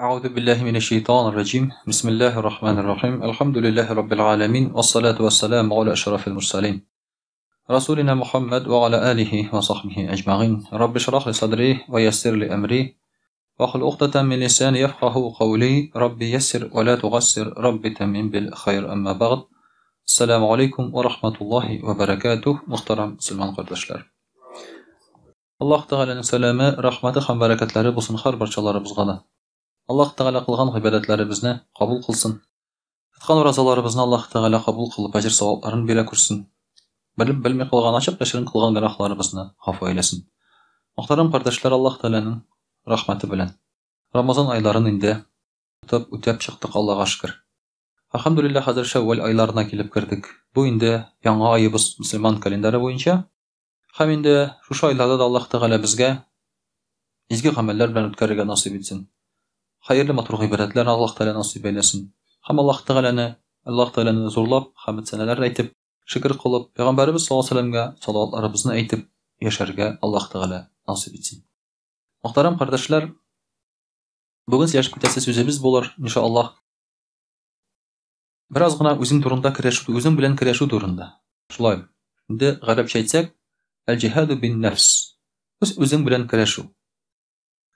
أعوذ بالله من الشيطان الرجيم بسم الله الرحمن الرحيم الحمد لله رب العالمين والصلاة والسلام على أشرف المرسلين رسولنا محمد وعلى آله وصحبه أجمعين رب اشرح لي صدري ويسر لي أمري واحلل عقدة من لساني يفقه قولي ربي يسر ولا تغسر ربي تمم بالخير أما بعد السلام عليكم ورحمة الله وبركاته محترم مسلمان قردشلر Аллаһ Тәгаләнең сәламе, рәхмәте һәм бәрәкәтләре булсын һәр барчаларыбызга да. Аллаһ Тәгалә кылган гыйбадәтләребезне кабул кылсын. Тоткан уразаларыбызны Аллаһ Тәгалә кабул кылып, әҗер-савапларын бирә күрсен. Белеп, белми кылган, ачык яшерен кылган гөнаһларыбызны гафу әйләсен. Мөхтәрәм кардәшләр, Аллаһ Тәгаләнең рәхмәте белән Рамазан айларын инде тотып, үтәп чыктык, Аллага шөкер. Әлхәмдүлилләһ, хәзер Шәүвәл айларына килеп кердек. Бу инде яңа аебыз мөселман календаре буенча. Һәм инде шушы айларда да Аллаһ Тәгалә безгә изге гамәлләр белән үткәрергә насыйп итсен. Хәерле матур гыйбадәтләр Аллаһ Тәгалә насыйп әйләсен. Һәм Аллаһ Тәгаләне, Аллаһ Тәгаләне зурлап, хәмд-сәнәләр әйтеп, шөкер кылып, Пәйгамбәребез саллаллаһу алейһи вә сәлләмгә салаватларыбызны әйтеп яшәргә Аллаһ Тәгалә насыйп итсен. Мөхтәрәм кардәшләр, бүген сөйләшеп китәсе сүзебез булыр, иншаллаһ. Бераз гына үзең турында көрәшү, үзең белән көрәшү турында. Шулай. Инде гарәпчә әйтсәк, әл-җиһаду бин нәфс. Үз үзең белән көрәшү.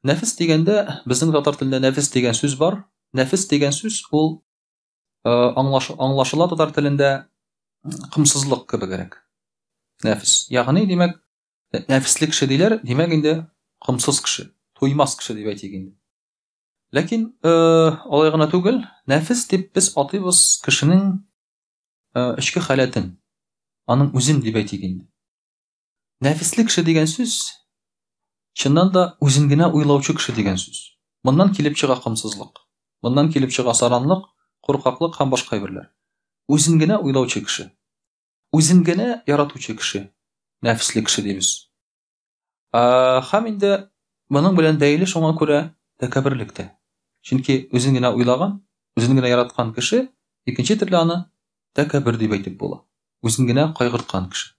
Нәфес дигәндә, безнең татар телендә нәфес дигән сүз бар. Нәфес дигән сүз ул э, аңлаш, аңлашыла татар телендә кымсызлык кебегрәк. Нәфес. Ягъни, димәк, нәфесле кеше диләр, димәк инде кымсыз кеше, туймас кеше дип әйтик инде. Ләкин алай гына түгел, нәфес дип без атыйбыз кешенең эчке халәтен, аның үзен дип әйтик инде. Нәфесле кеше дигән сүз чыннан да үзен генә уйлаучы кеше дигән сүз. Моннан килеп чыга комсызлык, моннан килеп чыга саранлык, куркаклык һәм башка әйберләр. Үзен генә уйлаучы кеше, үзен генә яратучы кеше, нәфесле кеше дибез. Һәм инде моның белән бәйле шуңа күрә тәкәбберлек тә. Чөнки үзен генә уйлаган, үзен генә яраткан кеше икенче төрле аны тәкәббер дип әйтеп була. Үзен генә кайгырткан кеше.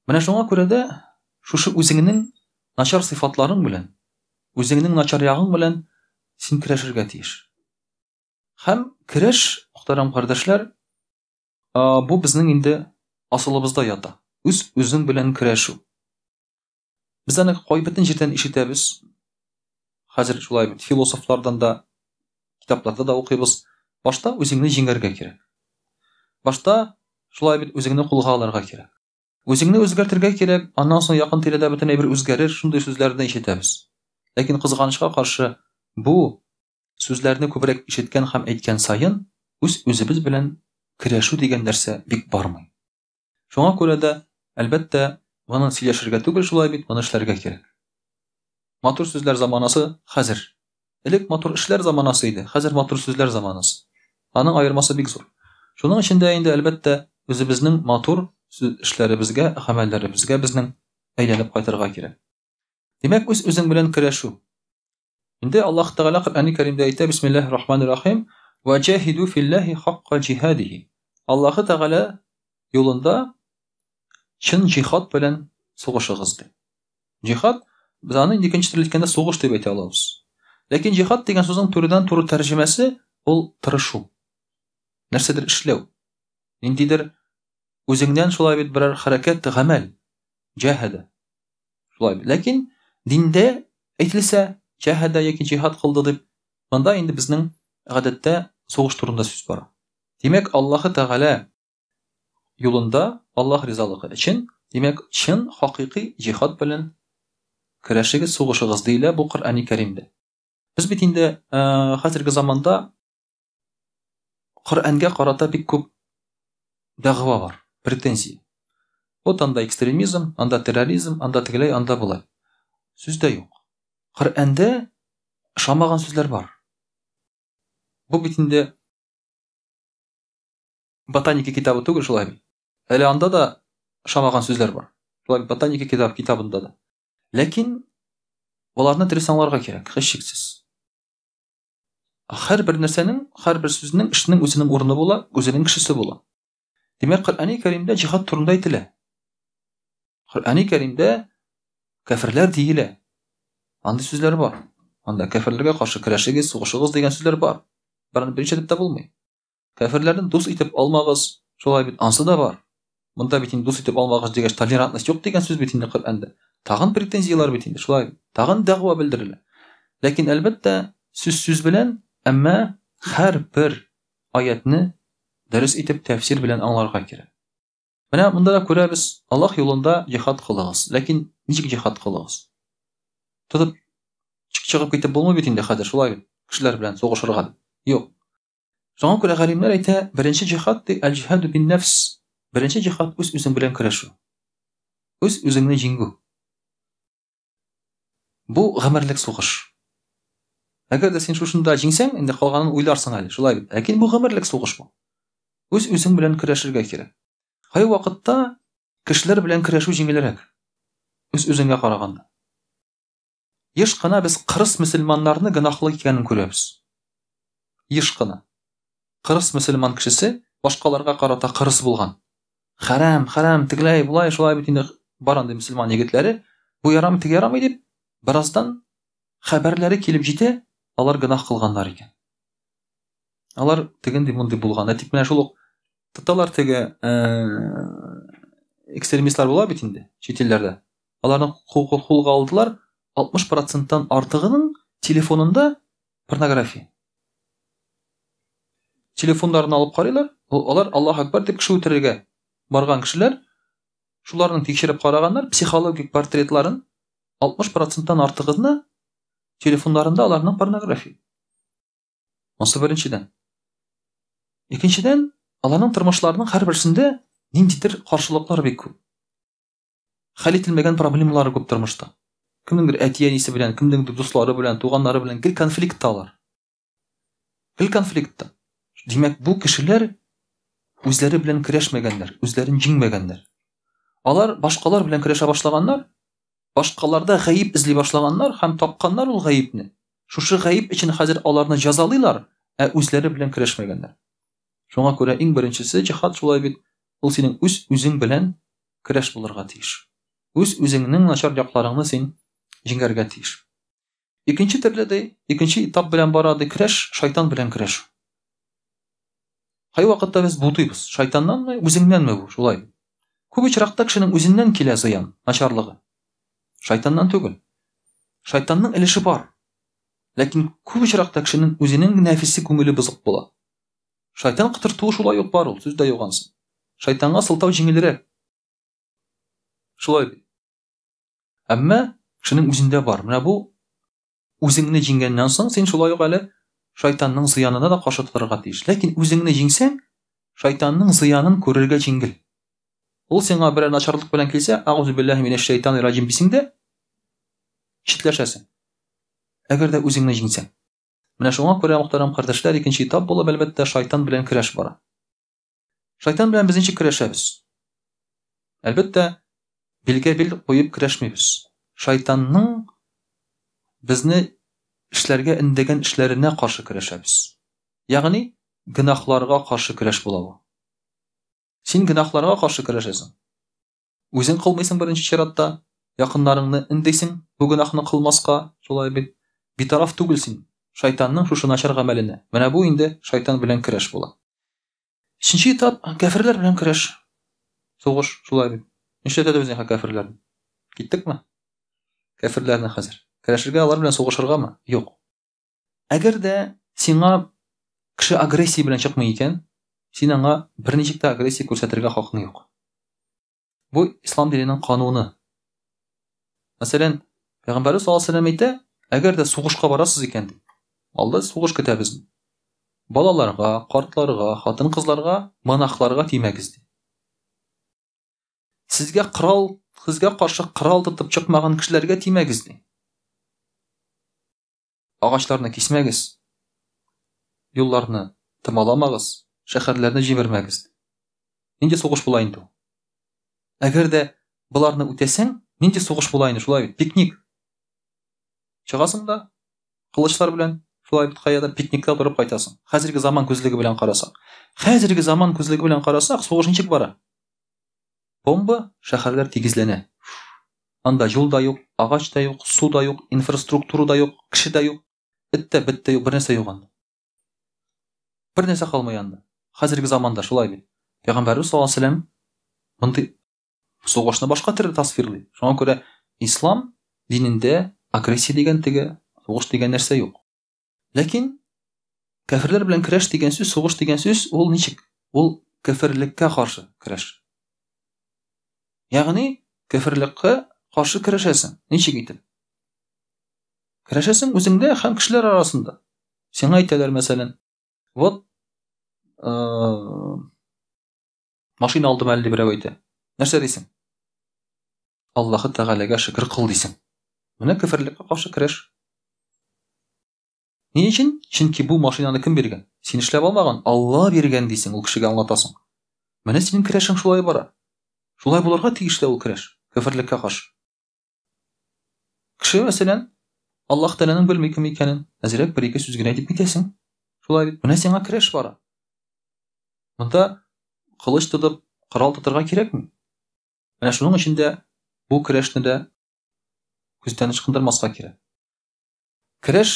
Менә шуңа күрә дә шушы үзеңнең начар сыйфатларың белән, үзеңнең начар ягың белән син көрәшергә тиеш. Һәм көрәш, мөхтәрәм кардәшләр, Бу безнең инде асылыбызда ята. Үз үзең белән көрәшү. Без аны кай бөтен җирдән ишетәбез. Хәзер шулай бит, философлардан да, китапларда да укыйбыз. Башта үзеңне җиңәргә кирәк. Башта шулай бит үзеңне кулга алырга кирәк. Үзеңне үзгәртергә кирәк, аннан соң якын тирәдә бөтен әйбер үзгәрер, шундый сүзләрне ишетәбез. Ләкин кызганычка каршы, бу Сүзләрне күбрәк ишеткән һәм әйткән саен, үз-үзебез белән көрәшү дигән нәрсә бик бармый. Шуңа күрә дә, әлбәттә, моны сөйләшергә түгел шулай бит, моны эшләргә кирәк. Матур сүзләр заманасы хәзер. Элек матур эшләр заманасы иде, хәзер матур сүзләр заманасы. Аның аермасы бик зур. Шуның өчен дә инде, әлбәттә, үзебезнең матур эшләребезгә, гамәлләребезгә безнең әйләнеп кайтырга кирәк. Димәк, үз-үзең белән көрәшү. Инде Аллаһ Тәгалә Коръәни Кәримдә әйтә, Бисмиллаһир Рахманир Рахим, "Ва җаһиду филлаһи хакка җиһадихи". Аллаһ Тәгалә юлында чын җихад белән сугышыгыз ди. Җихад без аны инде икенче төрле әйткәндә сугыш дип әйтә алабыз. Ләкин җихад дигән сүзнең турыдан-туры тәрҗемәсе ул тырышу. Нәрсәдер эшләү. Ниндидер үзеңнән шулай бит берәр хәрәкәт, гамәл. Җаһада. Шулай бит. Ләкин диндә әйтелсә, җаһада яки җиһад кылды дип, монда инде безнең гадәттә сугыш турында сүз бара. Димәк, Аллаһы Тәгалә юлында Аллаһ ризалыгы өчен, димәк, чын хакыйкый җиһад белән көрәшегез, сугышыгыз диелә бу Коръәни Кәримдә. Без бит инде хәзерге заманда Коръәнгә карата бик күп дәгъва бар, претензия. Вот анда экстремизм, анда терроризм, анда тегеләй, анда болай. Сүз дә юк. Коръәндә ошамаган сүзләр бар. Бу бит инде ботаника китабы түгел шулай бит. Әле анда да ошамаган сүзләр бар. Шулай бит ботаника китап китабында да. Ләкин аларны дөрес аңларга кирәк, һичшиксез. Һәрбер нәрсәнең, һәрбер сүзнең, эшнең үзенең урыны була, үзенең кешесе була. Димәк, Коръәни Кәримдә җихад турында әйтелә. Коръәни Кәримдә кәферләр диелә. Андый сүзләр бар. Анда кәферләргә каршы көрәшегез, сугышыгыз дигән сүзләр бар. Берне берничә дип тә булмый. Кәферләрне дус итеп алмагыз, шулай бит, ансы да бар. Монда бит инде дус итеп алмагыз дигәч, толерантность юк дигән сүз бит инде Коръәндә. Тагын претензияләр бит инде, шулай бит. Тагын дәгъва белдерелә. Ләкин, әлбәттә, сүз сүз белән, әмма һәрбер аятны дөрес итеп тәфсир белән аңларга кирәк. Менә монда да күрәбез, Аллаһ юлында җихад кылыгыз. Ләкин ничек җихад кылыгыз? Тотып чыгып китеп булмый бит инде хәзер, шулай бит, кешеләр белән сугышырга. Юк. Шуңа күрә галимнәр әйтә, беренче җихад ди, әл-җихаду бин нәфс. Беренче җихад үз-үзең белән көрәшү. Үз-үзеңне җиңү. Бу гомерлек сугыш. Әгәр дә син шушында җиңсәң, инде калганын уйларсың әле, шулай бит. Ләкин бу гомерлек сугыш бу. Үз-үзең белән көрәшергә кирәк. Кайвакытта кешеләр белән көрәшү җиңелрәк. Үз-үзеңгә караганда. Еш кына без кырыс мөселманнарны гөнаһлы икәнен күрәбез. Еш кына. Кырыс мөселман кешесе башкаларга карата кырыс булган. Хәрам, хәрам, тегеләй, болай, шулай бит инде бар андый мөселман егетләре, бу ярамый, теге ярамый дип, бераздан хәбәрләре килеп җитә, алар гөнаһ кылганнар икән. Алар тегенди мондый булган. Ә тик менә шул ук тоталар теге экстремистлар була бит инде чит илләрдә. Аларны кулга алдылар, 60 проценттан артыгының телефонында порнография. Телефоннарын алып карыйлар, алар Аллаһ Акбар дип кеше үтерергә барган кешеләр, шуларның тикшереп караганнар, психологик портретларын 60 проценттан артыгына телефоннарында аларның порнография. Монысы беренчедән. Икенчедән, аларның тормышларының һәрберсендә ниндидер каршылыклар бик күп. Хәл ителмәгән проблемалары күп тормышта. Кемнеңдер әти-әнисе белән, кемнеңдер дуслары белән, туганнары белән гел конфликтта алар. Гел конфликтта. Димәк, бу кешеләр үзләре белән көрәшмәгәннәр, үзләрен җиңмәгәннәр. Алар башкалар белән көрәшә башлаганнар, Башкаларда гаеп эзли башлаганнар һәм тапканнар ул гаепне. Шушы гаеп өчен хәзер аларны җәзалыйлар, ә үзләре белән көрәшмәгәннәр. Шуңа күрә иң беренчесе җиһад шулай бит, ул синең үз-үзең белән көрәш булырга тиеш. Үз-үзеңнең начар якларыңны син җиңәргә тиеш. Икенче төрле ди, икенче этап белән бара ди көрәш, шайтан белән көрәш. Кайвакытта без бутыйбыз, шайтаннанмы, үзеңнәнме бу, шулай. Күп очракта кешенең үзеннән килә зыян, начарлыгы. Шайтаннан түгел. Шайтанның өлеше бар. Ләкин күп очракта кешенең үзенең нәфесе күңеле бозык була. Шайтан котыртуы шулай ук бар ул, сүз дә юк ансы. Шайтанга сылтау җиңелрәк. Шулай бит. Әмма кешенең үзендә бар. Менә бу үзеңне җиңгәннән соң син шулай ук әле шайтанның зыянына да каршы торырга тиеш. Ләкин үзеңне җиңсәң, шайтанның зыянын күрергә җиңел. Ул сиңа берәр начарлык белән килсә, әгъузу биллаһи минәш шайтанир раҗим дисең дә, читләшәсең. Әгәр дә үзеңне җиңсәң. Менә шуңа күрә, мөхтәрәм кардәшләр, икенче этап булып, әлбәттә, шайтан белән көрәш бара. Шайтан белән без ничек көрәшәбез? Әлбәттә, билгә бил куеп көрәшмибез. Шайтанның безне эшләргә өндәгән эшләренә каршы көрәшәбез. Ягъни, гөнаһларга каршы көрәш була бу. Син гөнаһларга каршы көрәшәсең. Үзең кылмыйсың беренче чиратта, якыннарыңны өндисең бу гөнаһны кылмаска, шулай бит. Битараф түгел син шайтанның шушы начар гамәленә. Менә бу инде шайтан белән көрәш була. Өченче этап кәферләр белән көрәш. Сугыш, шулай бит. Нишләтә безне кәферләрне? Киттекме? Кәферләрне хәзер. Көрәшергә алар белән сугышыргамы? Юк. Әгәр дә сиңа кеше агрессия белән чыкмый икән, син аңа берничек тә агрессия күрсәтергә хакың юк. Бу ислам диненең кануны. Мәсәлән, Пәйгамбәрбез саллаллаһу алейһи вәсәлләм әйтә, әгәр дә сугышка барасыз икән, ди. Алда сугыш көтә безне. Балаларга, картларга, хатын-кызларга, монахларга тимәгез, ди. Сезгә корал, сезгә каршы корал тотып чыкмаган кешеләргә тимәгез, ди. Агачларны кисмәгез, юлларны томаламагыз, шәһәрләрне җимермәгез. Нинди сугыш була инде ул? Әгәр дә боларны үтәсәң, нинди сугыш була инде, шулай бит? Пикник. Чыгасың да кылычлар белән шулай бит каядыр пикникта торып кайтасың. Хәзерге заман күзлеге белән карасак. Хәзерге заман күзлеге белән карасак, сугыш ничек бара? Бомба, шәһәрләр тигезләнә. Анда юл да юк, агач та юк, су да юк, инфраструктура да юк, кеше дә юк, эт тә, бет тә юк, бернәрсә юк анда. Бер нәрсә калмый анда. Хәзерге заманда шулай бит. Пәйгамбәрбез саллаллаһу алейһи ва сәлләм мондый сугышны башка төрле тасвирлый. Шуңа күрә ислам динендә агрессия дигән теге сугыш дигән нәрсә юк. Ләкин кәферләр белән көрәш дигән сүз, сугыш дигән сүз ул ничек? Ул кәферлеккә каршы көрәш. Ягъни кәферлеккә каршы көрәшәсең. Ничек итеп? Көрәшәсең үзеңдә һәм кешеләр арасында. Сиңа әйтәләр, мәсәлән, вот э, машина алдым әле дип берәү әйтә. Нәрсә дисең? Аллаһы Тәгаләгә шөкер кыл дисең. Менә көферлеккә каршы көрәш. Ни өчен? Чөнки бу машинаны кем биргән? Син эшләп алмаган, Алла биргән дисең, ул кешегә аңлатасың. Менә синең көрәшең шулай бара. Шулай булырга тиеш тә ул көрәш, көферлеккә каршы. Кеше, мәсәлән, Аллаһ Тәгаләнең белми кем икәнен, әзрәк бер-ике сүз генә әйтеп китәсең. Шулай бит. Менә сиңа көрәш бара. Монда кылыч тотып, корал тотырга кирәкми. Менә шуның өчен дә бу көрәшне дә күздән ычкындырмаска кирәк. Көрәш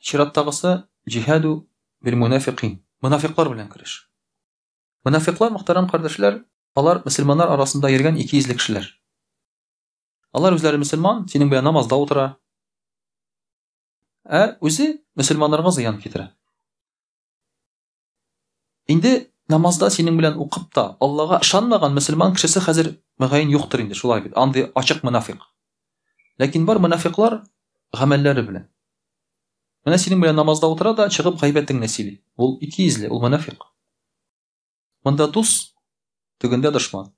чираттагысы җиһаду бил мунафикин. Мунафиклар белән көрәш. Мунафиклар, мөхтәрәм кардәшләр, алар мөселманнар арасында йөргән икейөзле кешеләр. Алар үзләре мөселман, синең белән намазда утыра. Ә үзе мөселманнарга зыян китерә. Инде намазда синең белән укып та Аллага ышанмаган мөселман кешесе хәзер мөгаен юктыр инде, шулай бит. Андый ачык монафик. Ләкин бар монафиклар гамәлләре белән. Менә синең белән намазда утыра да чыгып гайбәтеңне сөйли. Ул икейөзле, ул монафик. Монда дус, тегендә дошман.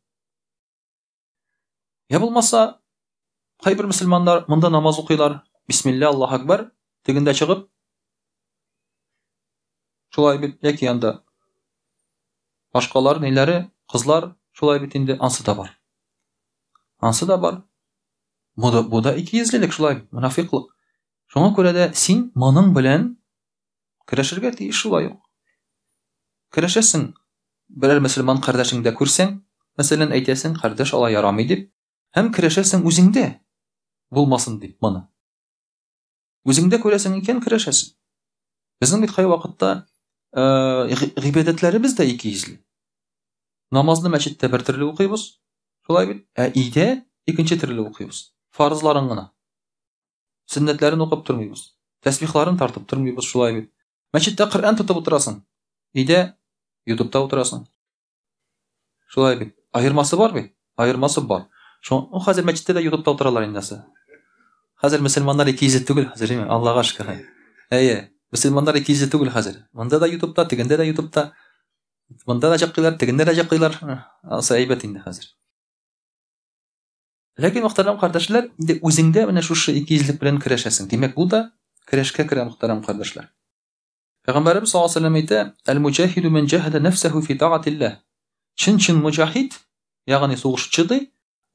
Я булмаса, кайбер мөселманнар монда намаз укыйлар, бисмилла, Аллаһ акбар, тегендә чыгып, шулай бит, яки анда башкалар ниләре, кызлар, шулай бит инде, ансы да бар. Ансы да бар. Бу да, бу да икейөзлелек, шулай бит, мунафиклык. Шуңа күрә дә син моның белән Көрәшергә тиеш шулай ук. Көрәшәсең, берәр мөселман кардәшеңдә күрсәң, мәсәлән, әйтәсең, кардәш алай ярамый дип, һәм көрәшәсең үзеңдә булмасын дип моны. Үзеңдә күрәсең икән, көрәшәсең. Безнең бит кайвакытта э, гыйбадәтләребез дә икейөзле. Намазны мәчеттә бер төрле укыйбыз, шулай бит, ә өйдә икенче төрле укыйбыз. Фарызларын гына. Сөннәтләрен укып тормыйбыз. Тәсбихларын тартып тормыйбыз, шулай бит. Мәчеттә Коръән тотып утырасың. Өйдә ютубта утырасың. Шулай бит. Аермасы бар бит. Аермасы бар. Шуңа ну, хәзер мәчеттә дә ютубта утыралар инде. Хәзер мөселманнар икейөзле түгел хәзер, әйме? Аллага шөкер. Әйе, мөселманнар икейөзле түгел хәзер. Монда да ютубта, тегендә дә ютубта. Монда да җакыйлар, тегендә дә җакыйлар. Ансы әйбәт инде хәзер. Ләкин, мөхтәрәм кардәшләр, инде үзеңдә менә шушы икейөзлек белән көрәшәсең. Димәк, бу да көрәшкә керә, мөхтәрәм кардәшләр. Пәйгамбәребез саллаллаһу алейһи ва сәлләм әйтә: "Әл-муҗахиду ман җахада нафсаху фи таатиллаһ." Чын-чын муҗахид, ягъни сугышчы ди,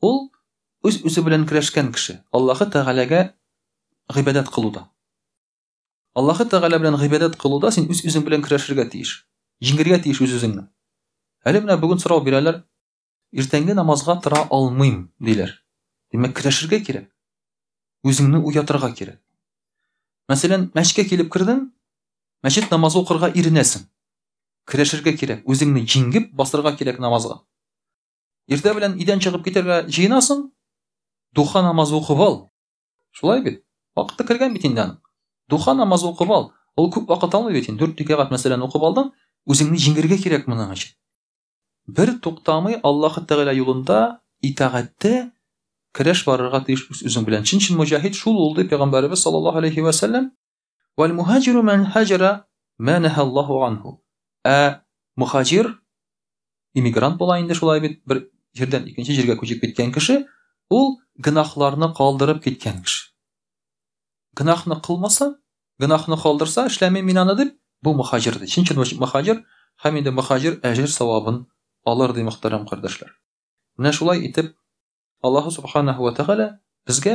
ул үз-үзе белән көрәшкән кеше, Аллаһы Тәгаләгә гыйбадәт кылуда. Аллаһы Тәгалә белән гыйбадәт кылуда син үз-үзең белән көрәшергә тиеш. Җиңергә тиеш үз-үзеңне. Әле менә бүген сорау бирәләр, Иртәнге намазга тора алмыйм, диләр. Димәк, көрәшергә кирәк. Үзеңне уятырга кирәк. Мәсәлән, мәчеткә килеп кердең, мәчет намазы укырга иренәсең. Көрәшергә кирәк, үзеңне җиңеп басырга кирәк намазга. Иртә белән өйдән чыгып китәргә җыенасың, духа намазы укып ал. Шулай бит? Вакыты кергән бит инде аның. Духа намазы укып ал. Ул күп вакыт алмый бит инде. Дүрт рәкәгать мәсәлән укып алдың, үзеңне җиңергә кирәк моның өчен. Бер туктамый Аллаһы Тәгалә юлында итагатьтә көрәш барырга тиеш үз-үзең белән. Чын-чын муҗахид шул ул, ди пәйгамбәребез саллаллаһу алейһи вә сәлләм. Вәл муһаҗиру ман хаҗара ма наһаллаһу анһу. Ә мухаҗир иммигрант була инде шулай бит, бер җирдән икенче җиргә күчеп киткән кеше, ул гөнаһларны калдырып киткән кеше. Гөнаһны кылмаса, гөнаһны калдырса, эшләмим мин аны дип, бу мөхаҗир ди. Чын-чын мөхаҗир һәм инде мөхаҗир әҗер савабын алыр ди, мөхтәрәм кардәшләр. Менә шулай итеп Аллаһу субханаһу ва тәгалә безгә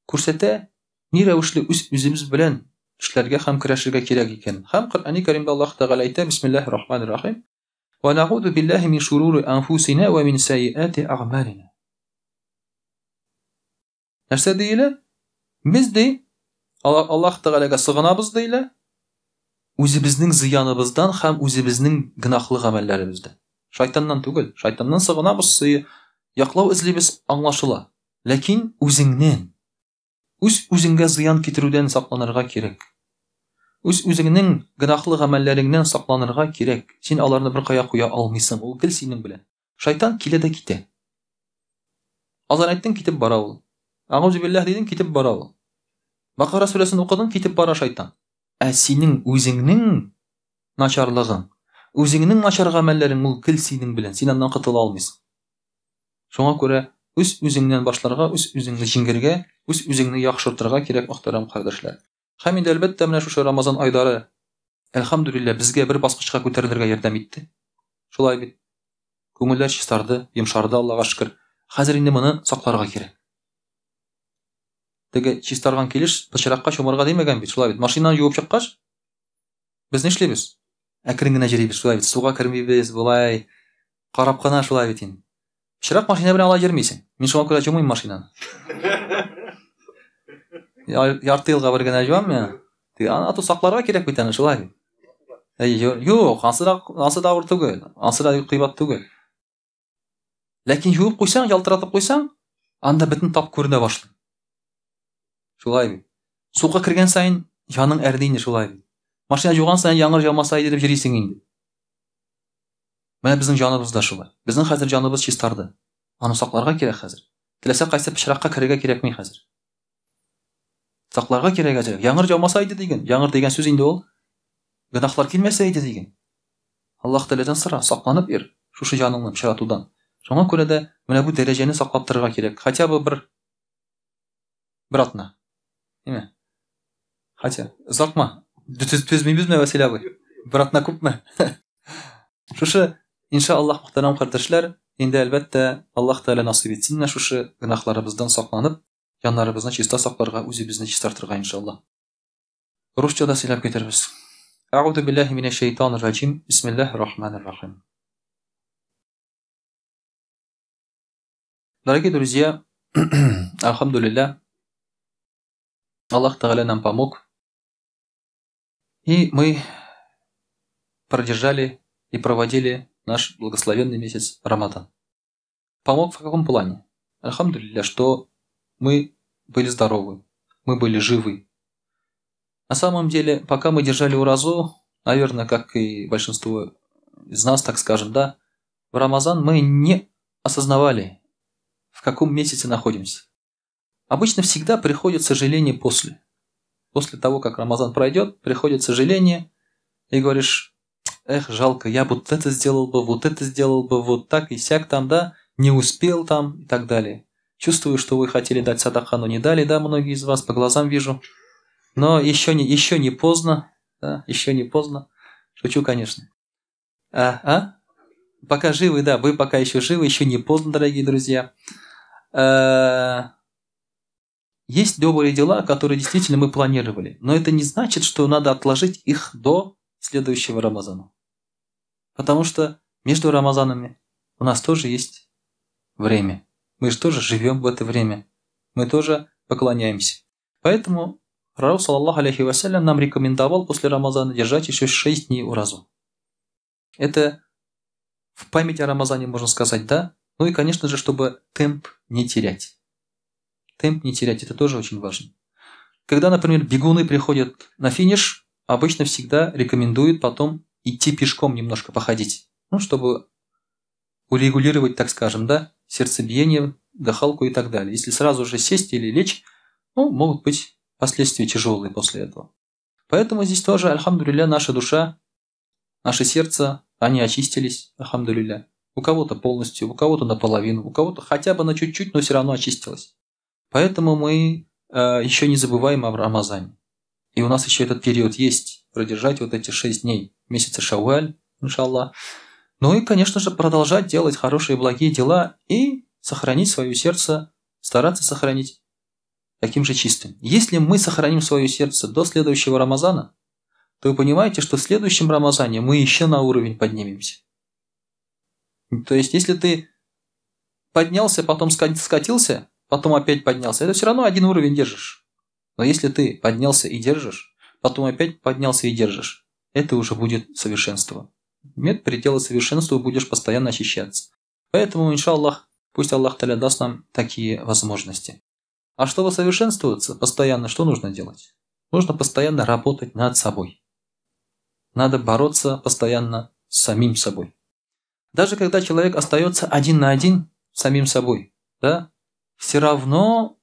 күрсәтә, ни рәвешле үз-үзебез белән эшләргә һәм көрәшергә кирәк икәнен. Һәм Коръәни Кәримдә Аллаһ Тәгалә әйтә, Бисмиллаһир рахманир рахим, Ва нагуду биллаһи мин шурури анфусина ва мин сайиати агъмалина. Нәрсә диелә? Без ди, Аллаһ Тәгаләгә сыгынабыз диелә, үзебезнең зыяныбыздан һәм үзебезнең гөнаһлы гамәлләребездән. Шайтаннан түгел, шайтаннан сыгынабыз, яклау эзлибез, аңлашыла. Ләкин үзеңнән, үз-үзеңгә зыян китерүдән сакланырга кирәк. Үз-үзеңнең гөнаһлы гамәлләреңнән сакланырга кирәк. Син аларны беркая куя алмыйсың, ул гел синең белән. Шайтан килә дә китә. Азан әйттең, китеп бара ул. Әгъузу билләһ дидең, китеп бара ул. Бакара сүрәсен укыдың, китеп бара шайтан. Ә синең үзеңнең начарлыгың, үзеңнең начар гамәлләрең ул гел синең белән, син аннан котыла алмыйсың. Шуңа күрә үз үзеңнән башларга, үз үзеңне җиңгергә, үз үзеңне яхшыртырга кирәк, мөхтәрәм кардәшләр. Һәм инде әлбәттә менә шушы Рамазан айлары Әлхәмдүлилләһ, безгә бер баскычка күтәрелергә ярдәм итте. Шулай бит. Күңелләр чистарды, йомшарды, Аллага шөкер. Хәзер инде моны сакларга кирәк. Теге чистарган килеш пычракка чумарга димәгән бит, шулай бит. Машинаны юып чыккач, без нишлибез? Әкрен генә йөрибез, шулай бит. Суга кермибез, болай карап кына шулай бит инде. Пычрак машина белән алай йөрмисең. Мин шуңа күрә җумыйм машинаны. Ярты елга бер генә җуам мин. Аны ату сакларга кирәк бит аны, шулай бит. Әй, юк, ансы да, ансы да авыр түгел, ансы да кыйбат түгел. Ләкин юып куйсаң, ялтыратып куйсаң, анда бөтен тап күренә башлый. Шулай бит. Суга кергән саен җаның әрни инде шулай бит. Машина юган саен яңгыр яумаса иде дип йөрисең инде. Менә безнең җаныбыз да шулай. Безнең хәзер җаныбыз чистарды. Аны сакларга кирәк хәзер. Теләсә кайсы пычракка керергә кирәкми хәзер. Сакларга кирәк хәзер. Яңгыр яумаса иде диген. Яңгыр дигән сүз инде ул гөнаһлар килмәсә иде диген. Аллаһ Тәгаләдән сора, сакланып йөр шушы җаныңны пычратудан. Шуңа күрә дә менә бу дәрәҗәне саклап торырга кирәк. Хотя бы бер бер атна. Ниме? Хотя, озакмы? Түзмибезме, Василий абый? Бер атна күпме? Шушы, иншаллаһ, мөхтәрәм кардәшләр, инде әлбәттә, Аллаһ Тәгалә насыйп итсен менә шушы гөнаһларыбыздан сакланып, җаннарыбызны чиста сакларга, үзебезне чистартырга, иншаллаһ. Русча да сөйләп китербез. Әгъузу биллаһи минәш шәйтанир раҗим. Бисмиллаһир рахманир рахим. Дорогие друзья, альхамдулилля, Аллах Тааля нам помог. И мы продержали и проводили наш благословенный месяц Рамадан. Помог в каком плане? Альхамдулилля, что мы были здоровы, мы были живы. На самом деле, пока мы держали уразу, наверное, как и большинство из нас, так скажем, да, в Рамазан мы не осознавали, в каком месяце находимся. Обычно всегда приходит сожаление после. После того, как Рамазан пройдет, приходит сожаление, и говоришь, эх, жалко, я вот это сделал бы, вот это сделал бы, вот так и сяк там, да, не успел там и так далее. Чувствую, что вы хотели дать садака, но не дали, да, многие из вас, по глазам вижу. Но еще не поздно, да, еще не поздно. Шучу, конечно. А? Пока живы, да, вы пока еще живы, еще не поздно, дорогие друзья. Есть добрые дела, которые действительно мы планировали, но это не значит, что надо отложить их до следующего Рамазана. Потому что между Рамазанами у нас тоже есть время. Мы же тоже живем в это время. Мы тоже поклоняемся. Поэтому Пророк, саллаллаху алейхи вассалям, нам рекомендовал после Рамазана держать еще 6 дней уразу. Это в память о Рамазане, можно сказать, да? Ну и, конечно же, чтобы темп не терять. Темп не терять, это тоже очень важно. Когда, например, бегуны приходят на финиш, обычно всегда рекомендуют потом идти пешком немножко походить. Ну, чтобы урегулировать, так скажем, да, сердцебиение, дыхалку и так далее. Если сразу же сесть или лечь, ну, могут быть последствия тяжелые после этого. Поэтому здесь тоже, альхамдулилля, наша душа, наше сердце, они очистились, альхамдулилля. У кого-то полностью, у кого-то наполовину, у кого-то хотя бы на чуть-чуть, но все равно очистилось. Поэтому мы еще не забываем о Рамазане. И у нас еще этот период есть, продержать вот эти 6 дней месяца Шавваль, иншаллах. Ну и, конечно же, продолжать делать хорошие благие дела и сохранить свое сердце, стараться сохранить таким же чистым. Если мы сохраним свое сердце до следующего Рамазана, то вы понимаете, что в следующем Рамазане мы еще на уровень поднимемся. То есть, если ты поднялся, потом скатился, потом опять поднялся, это все равно один уровень держишь. Но если ты поднялся и держишь, потом опять поднялся и держишь, это уже будет совершенство. Нет предела совершенству, будешь постоянно очищаться. Поэтому, иншаллах, пусть Аллах Таля даст нам такие возможности. А чтобы совершенствоваться постоянно, что нужно делать? Нужно постоянно работать над собой. Надо бороться постоянно с самим собой. Даже когда человек остается один на один с самим собой, да, все равно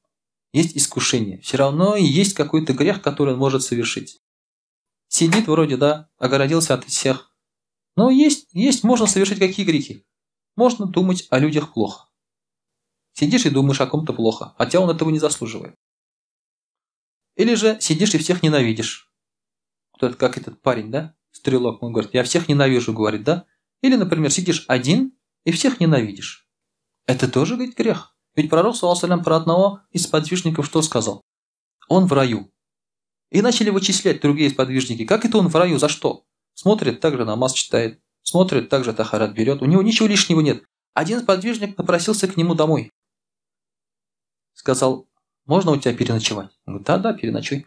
есть искушение, все равно есть какой-то грех, который он может совершить. Сидит вроде, да, огородился от всех. Но есть, можно совершить какие грехи? Можно думать о людях плохо. Сидишь и думаешь о ком-то плохо, хотя он этого не заслуживает. Или же сидишь и всех ненавидишь. Вот как этот парень, да, стрелок, он говорит, я всех ненавижу, говорит, да. Или, например, сидишь один и всех ненавидишь. Это тоже, говорит, грех. Ведь пророк, саллаллаху алейхи ва саллям, про одного из сподвижников что сказал? Он в раю. И начали вычислять другие сподвижники. Как это он в раю? За что? Смотрит, также намаз читает. Смотрит, также тахарат берет. У него ничего лишнего нет. Один сподвижник попросился к нему домой. Сказал, можно у тебя переночевать? Он говорит, да, переночуй.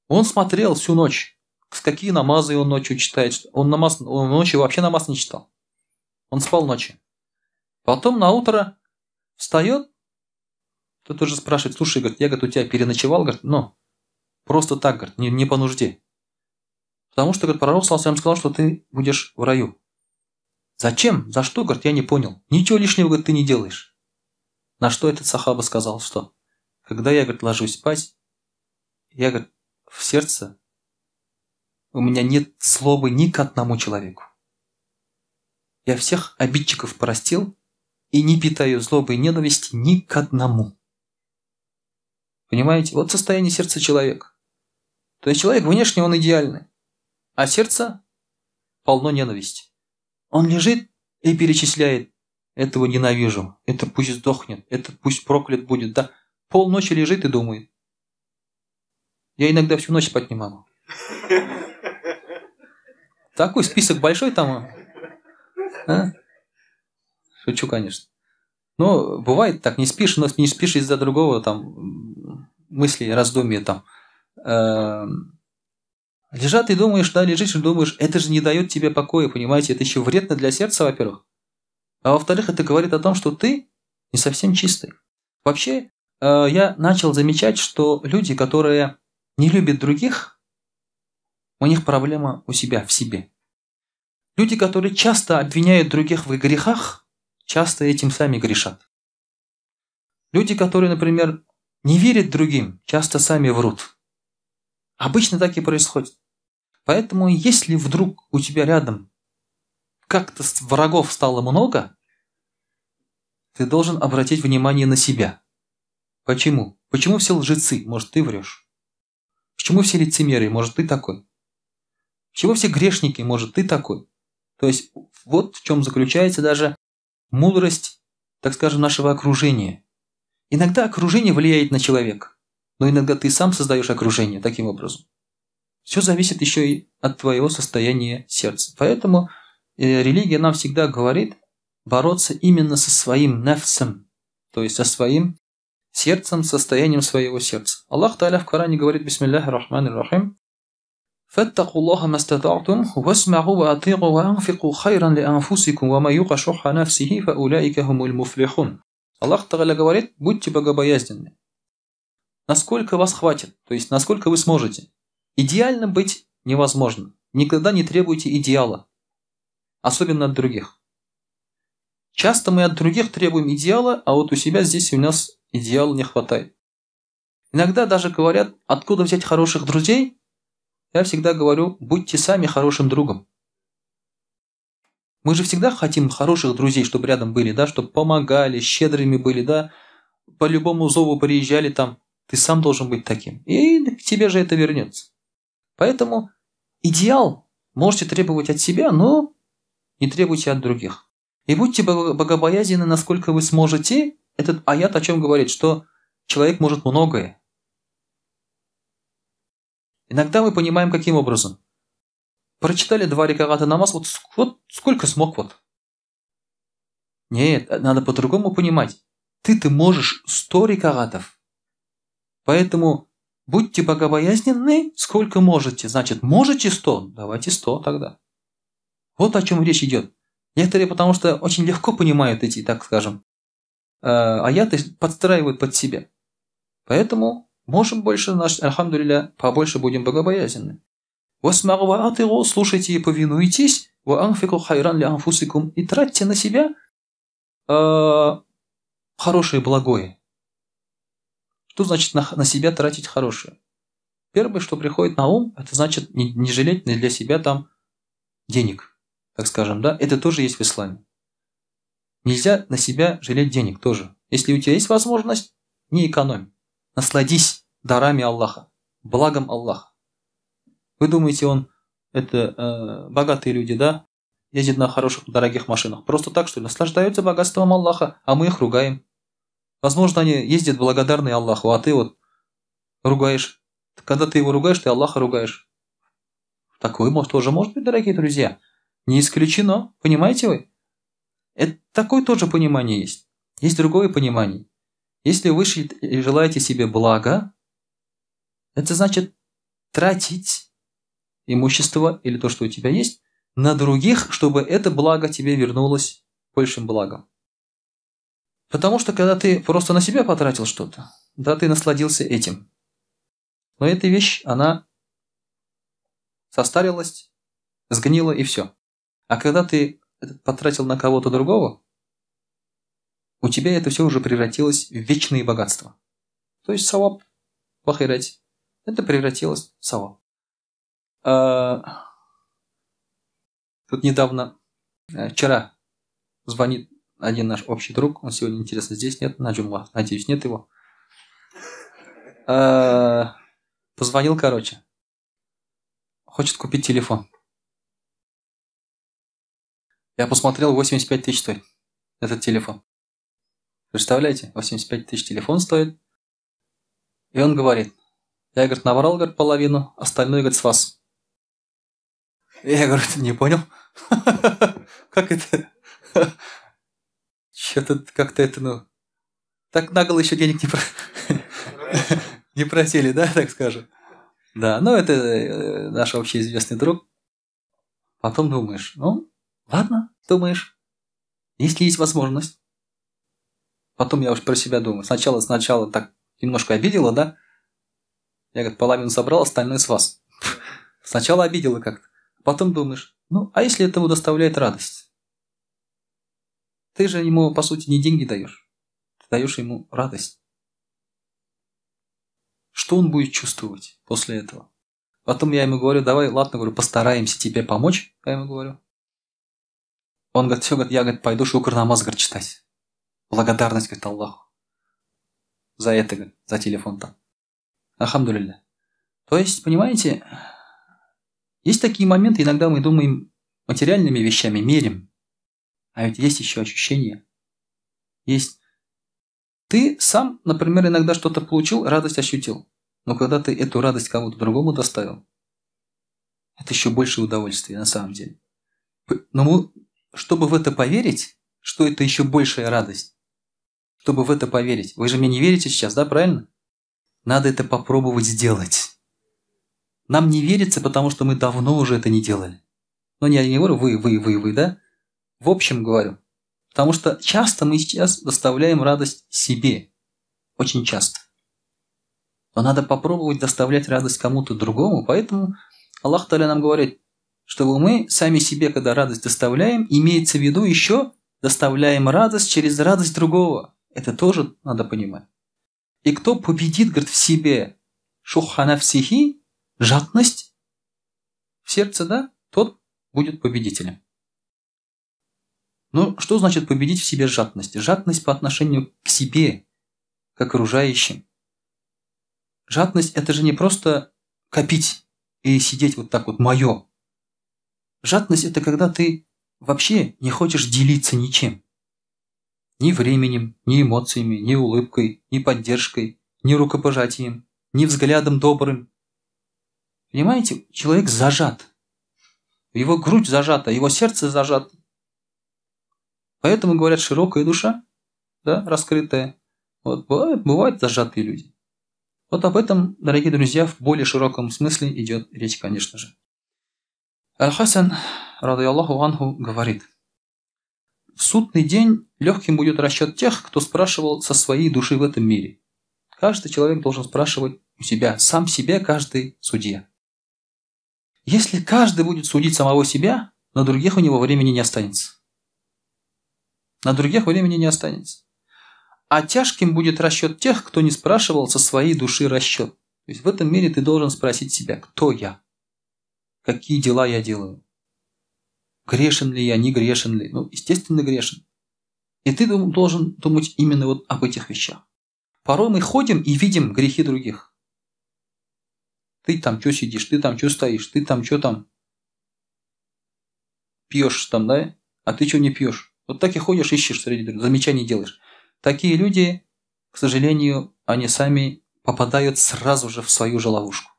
Он смотрел всю ночь. Какие намазы он ночью читает. Он ночью вообще намаз не читал. Он спал ночью. Потом на утро встает, тот уже спрашивает, слушай, говорит, я, говорит, у тебя переночевал, говорит, ну, просто так, говорит, не по нужде. Потому что, говорит, пророк саллаллаху алейхи ва саллям сказал, что ты будешь в раю. Зачем? За что? Говорит, я не понял. Ничего лишнего, говорит, ты не делаешь. На что этот сахаба сказал, что когда я, говорит, ложусь спать, я, говорит, в сердце у меня нет злобы ни к одному человеку. Я всех обидчиков простил и не питаю злобы и ненависти ни к одному. Понимаете? Вот состояние сердца человека. То есть человек внешне он идеальный, а сердце полно ненависти. Он лежит и перечисляет: этого ненавижу, это пусть сдохнет, это пусть проклят будет. Да, полночи лежит и думает. Я иногда всю ночь спать не могу. Такой список большой там. А? Шучу, конечно. Но бывает так, не спишь, но не спишь из-за другого там мысли, раздумья там. Лежат и думаешь, да, лежишь и думаешь, это же не дает тебе покоя, понимаете, это еще вредно для сердца, во-первых. А во-вторых, это говорит о том, что ты не совсем чистый. Вообще, я начал замечать, что люди, которые не любят других, у них проблема у себя, в себе. Люди, которые часто обвиняют других в грехах, часто этим сами грешат. Люди, которые, например, не верят другим, часто сами врут. Обычно так и происходит. Поэтому, если вдруг у тебя рядом как-то врагов стало много, ты должен обратить внимание на себя. Почему? Почему все лжецы? Может, ты врешь? Почему все лицемеры? Может, ты такой? Почему все грешники? Может, ты такой? То есть, вот в чем заключается даже мудрость, так скажем, нашего окружения. Иногда окружение влияет на человека, но иногда ты сам создаешь окружение таким образом. Все зависит еще и от твоего состояния сердца. Поэтому религия нам всегда говорит бороться именно со своим нефсом, то есть со своим сердцем, состоянием своего сердца. Аллах Тааля в Коране говорит: «Бисмиллахи рахмани рахим, фаттакуллаха мастата'тум, васмa'у ва ати'у ва анфику хайран ли анфусикум, ва ма юка шухха нафсихи, фа уляика хумуль муфлихун». Аллах Тааля говорит: будьте богобоязненны. Насколько вас хватит, то есть насколько вы сможете. Идеально быть невозможно. Никогда не требуйте идеала, особенно от других. Часто мы от других требуем идеала, а вот у себя здесь у нас идеала не хватает. Иногда даже говорят, откуда взять хороших друзей. Я всегда говорю, будьте сами хорошим другом. Мы же всегда хотим хороших друзей, чтобы рядом были, да, чтобы помогали, щедрыми были, да, по любому зову приезжали там. Ты сам должен быть таким. И к тебе же это вернется. Поэтому идеал можете требовать от себя, но не требуйте от других. И будьте богобоязненны, насколько вы сможете. Этот аят о чем говорит? Что человек может многое. Иногда мы понимаем, каким образом. Прочитали 2 раката намаз, вот сколько смог вот. Нет, надо по-другому понимать. Ты-то можешь 100 рекагатов. Поэтому будьте богобоязненны, сколько можете. Значит, можете 100? Давайте 100 тогда. Вот о чем речь идет. Некоторые, потому что очень легко понимают эти, так скажем, аяты, подстраивают под себя. Поэтому можем больше, наш, альхамдулилля, побольше будем богобоязненны. Слушайте и повинуйтесь, и тратьте на себя хорошее, благое. Что значит на себя тратить хорошее? Первое, что приходит на ум, это значит не жалеть для себя там денег, так скажем, да? Это тоже есть в исламе. Нельзя на себя жалеть денег тоже. Если у тебя есть возможность, не экономь. Насладись дарами Аллаха, благом Аллаха. Вы думаете, он, это богатые люди, да, ездят на хороших, дорогих машинах. Просто так, что ли? Наслаждаются богатством Аллаха, а мы их ругаем. Возможно, они ездят благодарные Аллаху, а ты вот ругаешь. Когда ты его ругаешь, ты Аллаха ругаешь. Такое тоже может быть, дорогие друзья. Не исключено, понимаете вы? Это, такое тоже понимание есть. Есть другое понимание. Если вы желаете себе блага, это значит тратить имущество или то, что у тебя есть, на других, чтобы это благо тебе вернулось большим благом. Потому что, когда ты просто на себя потратил что-то, да, ты насладился этим. Но эта вещь, она состарилась, сгнила и все. А когда ты потратил на кого-то другого, у тебя это все уже превратилось в вечные богатства. То есть саваб в ахирате. Это превратилось в саваб. Тут недавно, вчера, звонит один наш общий друг. Он сегодня, интересно, здесь нет, на джумла. Надеюсь, нет его. Позвонил, короче. Хочет купить телефон. Я посмотрел, 85 тысяч стоит этот телефон. Представляете, 85 тысяч телефон стоит. И он говорит, я, говорит, набрал, говорит, половину, остальное, говорит, с вас. Я говорю, не понял. Как это? Что-то как-то это, ну... Так нагло еще денег не просили, да, так скажем. Да, ну это наш общий известный друг. Потом думаешь, ну, ладно, думаешь, если есть возможность. Потом я уж про себя думаю. Сначала так немножко обидело, да? Я, говорит, половину собрал, остальное с вас. Сначала обидело как-то. Потом думаешь, ну, а если это ему доставляет радость? Ты же ему, по сути, не деньги даешь. Ты даешь ему радость. Что он будет чувствовать после этого? Потом я ему говорю, давай, ладно, говорю, постараемся тебе помочь. Я ему говорю. Он говорит, все, говорит, я, говорит, пойду шукр намаз, говорит, читать. Благодарность, говорит, Аллаху. За это, говорит, за телефон там. Альхамдулилля. То есть, понимаете, есть такие моменты, иногда мы думаем материальными вещами, мерим. А ведь есть еще ощущения. Есть. Ты сам, например, иногда что-то получил, радость ощутил. Но когда ты эту радость кому-то другому доставил, это еще больше удовольствие на самом деле. Но мы, чтобы в это поверить, что это еще большая радость, чтобы в это поверить. Вы же мне не верите сейчас, да, правильно? Надо это попробовать сделать. Нам не верится, потому что мы давно уже это не делали. Но я не говорю вы, да? В общем говорю. Потому что часто мы сейчас доставляем радость себе. Очень часто. Но надо попробовать доставлять радость кому-то другому. Поэтому Аллах Тааля нам говорит, чтобы мы сами себе, когда радость доставляем, имеется в виду еще доставляем радость через радость другого. Это тоже надо понимать. И кто победит, говорит, в себе шухха нафсихи, жадность в сердце, да, тот будет победителем. Но что значит победить в себе жадность? Жадность по отношению к себе, к окружающим. Жадность – это же не просто копить и сидеть вот так вот «моё». Жадность – это когда ты вообще не хочешь делиться ничем. Ни временем, ни эмоциями, ни улыбкой, ни поддержкой, ни рукопожатием, ни взглядом добрым. Понимаете, человек зажат. Его грудь зажата, его сердце зажато. Поэтому говорят, широкая душа да, раскрытая. Вот, бывают зажатые люди. Вот об этом, дорогие друзья, в более широком смысле идет речь, конечно же. Аль-Хасан, радыяллаху анху, говорит: в судный день легким будет расчет тех, кто спрашивал со своей души в этом мире. Каждый человек должен спрашивать у себя, сам себе каждый судья. Если каждый будет судить самого себя, на других у него времени не останется. На других времени не останется. А тяжким будет расчет тех, кто не спрашивал со своей души расчет. То есть в этом мире ты должен спросить себя, кто я? Какие дела я делаю? Грешен ли я, не грешен ли? Ну, естественно, грешен. И ты должен думать именно вот об этих вещах. Порой мы ходим и видим грехи других. Ты там что сидишь, ты там что стоишь, ты там что там пьешь там, да? А ты что не пьешь? Вот так и ходишь, ищешь среди других, замечаний делаешь. Такие люди, к сожалению, они сами попадают сразу же в свою же ловушку.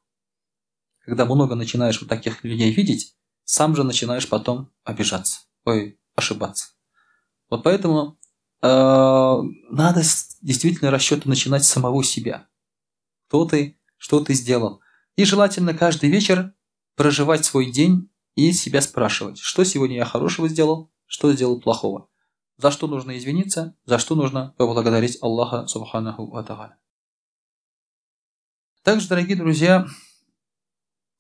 Когда много начинаешь вот таких людей видеть, сам же начинаешь потом обижаться, ой, ошибаться. Вот поэтому надо действительно расчеты начинать с самого себя. Кто ты, что ты сделал. И желательно каждый вечер проживать свой день и себя спрашивать, что сегодня я хорошего сделал, что сделал плохого. За что нужно извиниться, за что нужно поблагодарить Аллаха субханаху ва тааля. Также, дорогие друзья,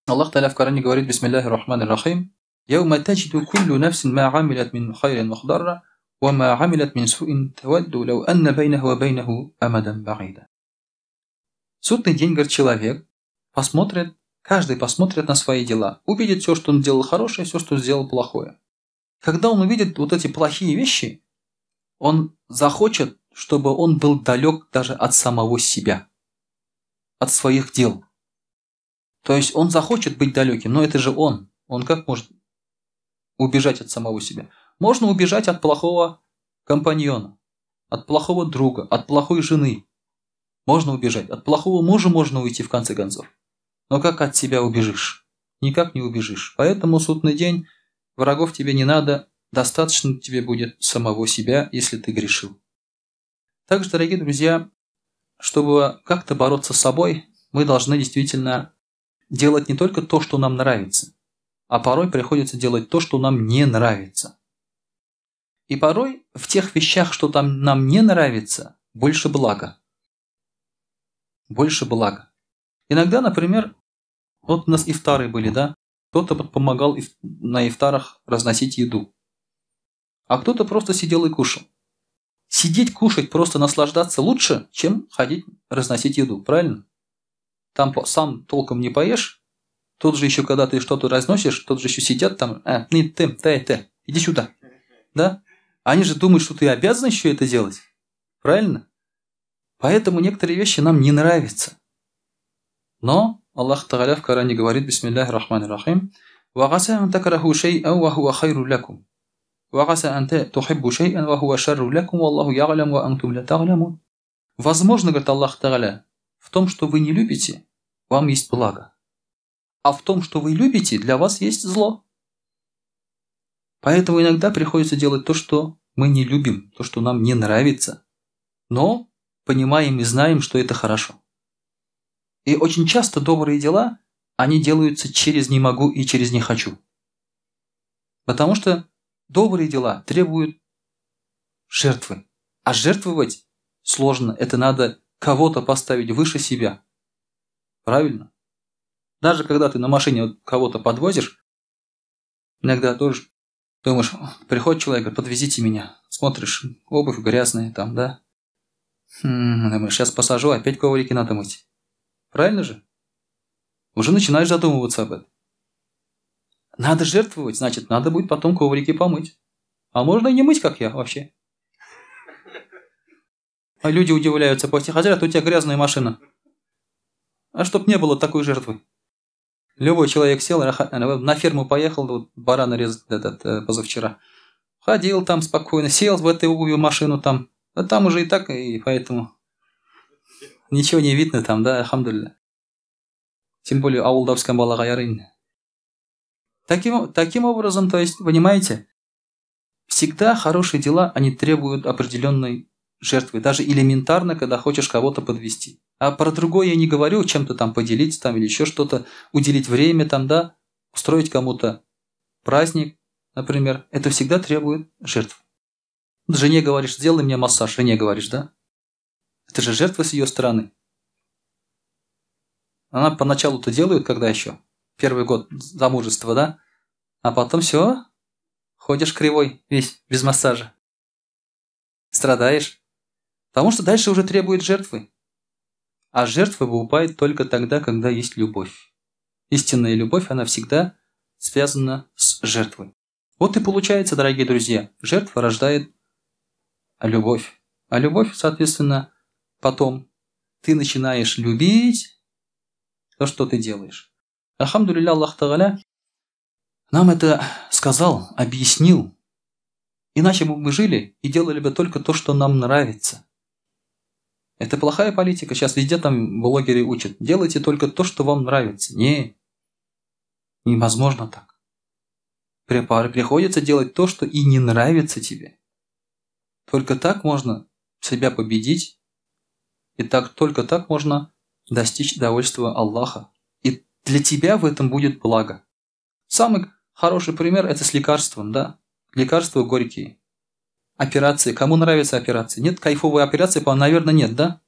Аллах Тааля в Коране говорит: Бисмиллахи рахмани рахим, «Яума таджиду куллю нафсин ма амилят мин хайрин мухдарра, ва ма амилят мин суин тавадду лау анна байнаху ва байнаху амадан багида». Судный день, говорит, человек посмотрит, каждый посмотрит на свои дела, увидит все, что он делал хорошее, все, что сделал плохое. Когда он увидит вот эти плохие вещи, он захочет, чтобы он был далек даже от самого себя, от своих дел. То есть он захочет быть далеким, но это же он. Он как может убежать от самого себя? Можно убежать от плохого компаньона, от плохого друга, от плохой жены. Можно убежать. От плохого мужа можно уйти в конце концов. Но как от себя убежишь? Никак не убежишь. Поэтому судный день врагов тебе не надо, достаточно тебе будет самого себя, если ты грешил. Также, дорогие друзья, чтобы как-то бороться с собой, мы должны действительно делать не только то, что нам нравится, а порой приходится делать то, что нам не нравится. И порой в тех вещах, что там нам не нравится, больше блага. Больше блага. Иногда, например, вот у нас ифтары были, да? Кто-то помогал на ифтарах разносить еду, а кто-то просто сидел и кушал. Сидеть, кушать, просто наслаждаться лучше, чем ходить разносить еду, правильно? Там сам толком не поешь, тут же еще, когда ты что-то разносишь, тут же еще сидят там, не ты, ты, иди сюда, да? Они же думают, что ты обязан еще это делать, правильно? Поэтому некоторые вещи нам не нравятся. Но Аллах Тааля в Коране говорит: Бисмиллахи рахмани рахим, «Ва гаса ан такраху шай'ан ва хуа хайру лякум, ва гаса ан тухиббу шай'ан ва хуа шарру лякум, валлаху я'лям ва антум ла та'ламун». Возможно, говорит Аллах Тааля, в том, что вы не любите, вам есть благо. А в том, что вы любите, для вас есть зло. Поэтому иногда приходится делать то, что мы не любим, то, что нам не нравится. Но понимаем и знаем, что это хорошо. И очень часто добрые дела, они делаются через «не могу» и через «не хочу». Потому что добрые дела требуют жертвы. А жертвовать сложно, это надо кого-то поставить выше себя. Правильно? Даже когда ты на машине кого-то подвозишь, иногда тоже думаешь, приходит человек, говорит, подвезите меня. Смотришь, обувь грязная там, да? Думаешь, сейчас посажу, опять коврики надо мыть. Правильно же? Уже начинаешь задумываться об этом. Надо жертвовать, значит, надо будет потом коврики помыть. А можно и не мыть, как я вообще. А люди удивляются, после хазрят, у тебя грязная машина. А чтоб не было такой жертвы. Любой человек сел, на ферму поехал, вот барана резать этот, позавчера. Ходил там спокойно, сел в этой обуви машину там. А там уже и так, и поэтому ничего не видно там, да, алхамдулилля. Тем более авылда балага ярый. Таким образом, то есть, понимаете, всегда хорошие дела, они требуют определенной жертвы. Даже элементарно, когда хочешь кого-то подвести. А про другое я не говорю, чем-то там поделиться там, или еще что-то, уделить время там, да, устроить кому-то праздник, например. Это всегда требует жертв. Жене говоришь, сделай мне массаж, жене говоришь, да? Это же жертва с ее стороны. Она поначалу-то делает, когда еще? Первый год замужества, да? А потом все, ходишь кривой весь, без массажа. Страдаешь. Потому что дальше уже требует жертвы. А жертва бывает только тогда, когда есть любовь. Истинная любовь, она всегда связана с жертвой. Вот и получается, дорогие друзья, жертва рождает любовь. А любовь, соответственно, потом ты начинаешь любить то, что ты делаешь. Альхамдулилля, Аллах Тааля нам это сказал, объяснил. Иначе бы мы жили и делали бы только то, что нам нравится. Это плохая политика. Сейчас везде там блогеры учат. Делайте только то, что вам нравится. Не, невозможно так. Приходится делать то, что и не нравится тебе. Только так можно себя победить. И так, только так можно достичь довольства Аллаха. И для тебя в этом будет благо. Самый хороший пример – это с лекарством, да? Лекарства горькие. Операции. Кому нравятся операции? Нет кайфовой операции, наверное, нет, да?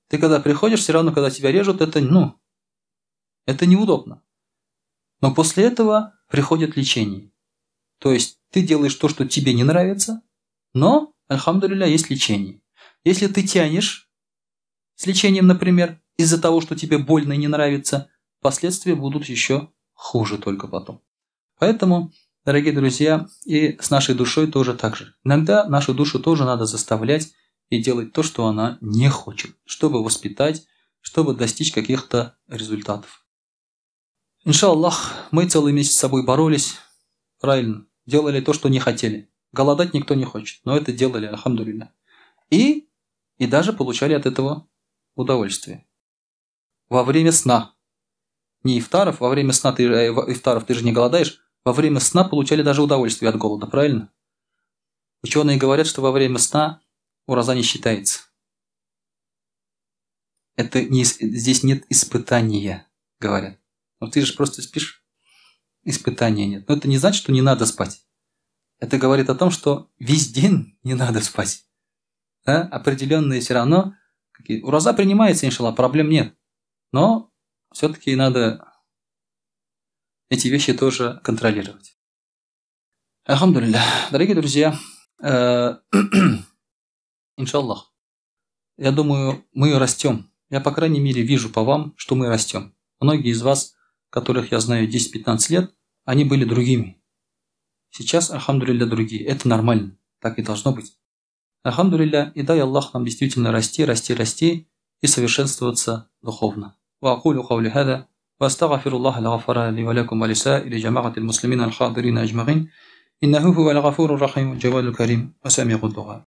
Ты когда приходишь, все равно, когда тебя режут, это, ну, это неудобно. Но после этого приходит лечение. То есть ты делаешь то, что тебе не нравится, но, альхамдулилля, есть лечение. Если ты тянешь с лечением, например, из-за того, что тебе больно и не нравится, последствия будут еще хуже только потом. Поэтому, дорогие друзья, и с нашей душой тоже так же. Иногда нашу душу тоже надо заставлять и делать то, что она не хочет, чтобы воспитать, чтобы достичь каких-то результатов. Иншаллах, мы целый месяц с собой боролись, правильно, делали то, что не хотели. Голодать никто не хочет, но это делали, альхамдулилля. И даже получали от этого удовольствие. Во время сна. Не ифтаров, во время сна ты, ифтаров ты же не голодаешь, во время сна получали даже удовольствие от голода, правильно? Ученые говорят, что во время сна ураза не считается. Это не, здесь нет испытания, говорят. Но ты же просто спишь, испытания нет. Но это не значит, что не надо спать. Это говорит о том, что весь день не надо спать. Да? Определенные все равно. Ураза принимается, иншаллах, проблем нет. Но все-таки надо эти вещи тоже контролировать. Альхамдулилля. Дорогие друзья, иншаллах, я думаю, мы растем. Я, по крайней мере, вижу по вам, что мы растем. Многие из вас, которых я знаю 10-15 лет, они были другими. Сейчас, альхамдулилля, другие. Это нормально. Так и должно быть. Альхамдулилля, и дай Аллах нам действительно расти, расти, расти и совершенствоваться духовно. وأقول قولي هذا وأستغفر الله الغفار لي ولكم ولسائر جماعة المسلمين الحاضرين أجمعين إنه هو الغفور الرحيم الجواد الكريم وسميع الدعاء.